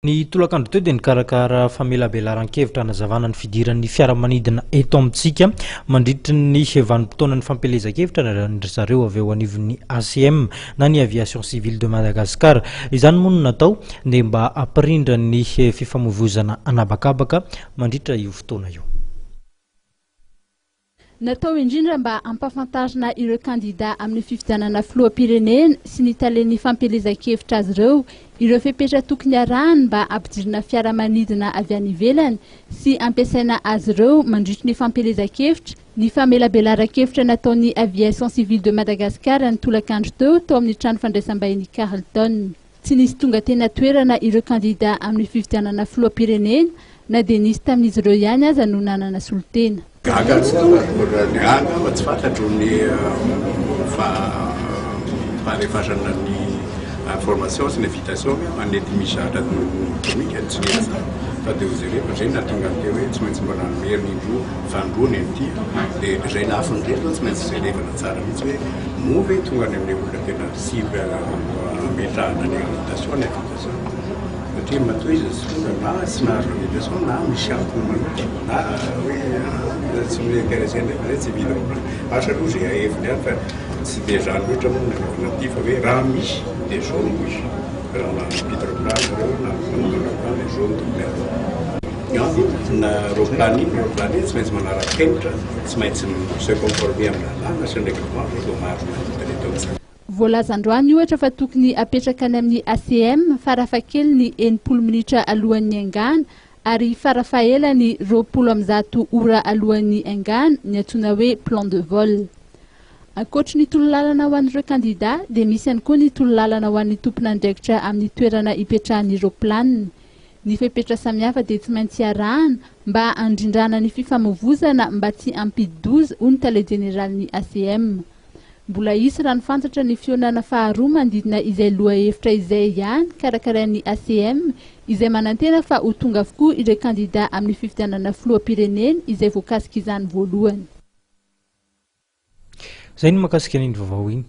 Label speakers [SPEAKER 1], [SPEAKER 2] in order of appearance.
[SPEAKER 1] Ny tolakandro teo dia nikarakara famelabelaran-kevitra hanazavana ny fidiran'ny fiaramanidina eto amintsika mandritry ny vanim-potoanan'ny fampielezan-kevitra ry zareo avy eo anivon'ny ACM na ny Aviation Civile de Madagascar. Izany moa no natao dia mba hampirindra ny fifamoivoizana an'habakabaka mandritra io fotoana io.
[SPEAKER 2] Natao indrindra mba hampahafantarina ireo kandidà amin'ny fifidianana filoham-pirenena sy ny talen'ny fampielezan-kevitra azy ireo ireo fepetra tokony arahany mba hampidirina fiaramanidina avy any ivelany sy hampiasaina azy ireo mandritry ny fampielezan-kevitra ny famelabelaran-kevitra nataon'ny Aviation Civile de Madagascar ny tolakandro teo tao amin'ny trano fandraisam-bahiny Carlton. Tsy nisy tonga teny an-toerana ireo kandidà amin'ny fifidianana filoham-pirenena na dia nisy tamin'izy ireo ihany aza no nanana solontena.
[SPEAKER 3] Gaga tsy tonga, gaga fa tsy fantatro ny fahalefasana ny information sy ny invitation manety misy zavatra komika tsy niasa fa dia hojerena zay nahatonga ny teo hoe tsy maintsy mbola namerina indroa fanindroany an'ity dia izay lafiny izay aloha tsy maintsy jerevana tsara mihitsy hoe moa ve tonga any amin'ilay olona tena cible ametrahana ny invitation ny invitation satria matoa izy tsy tonga na tsy nahazo invitation na misy antony manokana na hoe tsy mi-intéressé nefa zay tsy vita asa aloha zay heviny ihany fa tsy dia zany loatra moa nanaovana an'ity fa hoe raha misy dia zao no izy raha mampita roplany zareo na manao roplany dia zao no tokony atao na roplany iny roplany iny tsy maintsy manara-penitra tsy maintsy se conformer amin'ny lalàna sy ny règlement zay vao mahazo manidina eto amintsika.
[SPEAKER 2] Voalaza androany ohatra fa tokony apetraka any amin'ny ACM farafahakeliny 60 minitra alohan'ny haingana ary farafahelany 120 ora alohan'ny haingana ny antsoina hoe plan de vol. Ankoatry ny tololalana ho an'ireo kandidà dia misy ihany koa ny tololalana ho an'ny tompon'andraikitra amin'ny toerana ipetrahan'ny roplanina. Ny fepetra samihafa dia tsy maintsy arahana mba handrindrana ny fifamoivozana mba tsy hampidi-doza, hoy ny tale jeneralin'ny ACM. Mbola hisy raha ny fantatra ny fihaonana faharoa manodidina izay lohahevitra izay ihany karakarain'ny ACM izay manantena fa ho tonga avokoa ireo kandidà amin'ny fifidianana filoham-pirenena izay voakasik'izany voalohany.
[SPEAKER 1] Izay no mahakasika an'iny vaovao iny.